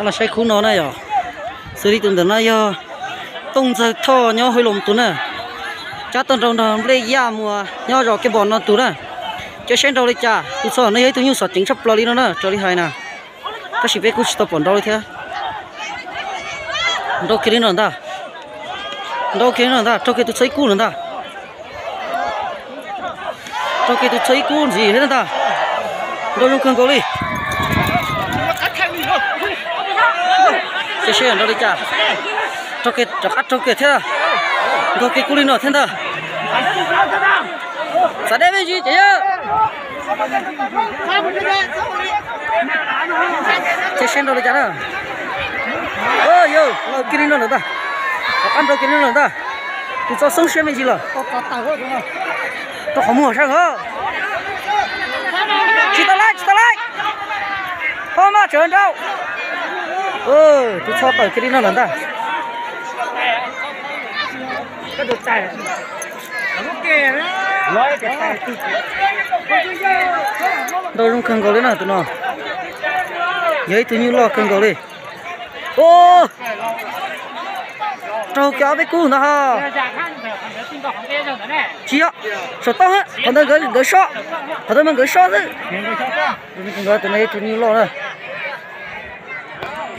Los saib khub no na yog, xws li tus ntawm no yog Tooj Ntxawg Thoj nyob Hwj Loos tus na. Cab tau nrau nrog Nplej Yaj Muas nyob zos Kiab Npos no tus na. Cov saib nrau li cas, tus txho no yog ib tug nyuj xom ceev tshaj plaws li no na, raws li hais na. Tab sis peb kuj tsis tau pom nrau li thiab. Nrau kiag li no ntag. Nrau kiag li no ntag, raug kiag tus txho ib kub no ntag. Raug kiag tus txho ib kub ntxiv thiab ntag. Nrau zoo kawg nkaus li. Ces seb nrau li cas. Raug kiag, rov qab raug kiag thiab. Nkaug kiag kub li no thiab ntag. Txav deb me ntsis ces yog. Ces seb nrau li cas na. Yog, nrau kiag li no lawm ntag. Rov qab nrau kiag li no lawm ntag. Tus txho xoob siab me ntsis lawm. Rau qhov muag sab os. Tsis tau laib, tsis tau laib. Phob maj tsawv nrau. Tus txho tawm kiag li no lawm ntag. Nrau zoo kawg nkaus li na tus no. Yog ib tug nyuj loj kawg nkaus li. Raug kiag ob peb kub ntag ho. Tsis yog, saum toj, qhov ntawd nkawd sob, qhov ntawd mas nkawd sob xwb. Nkawd tus no yog tus nyuj loj na.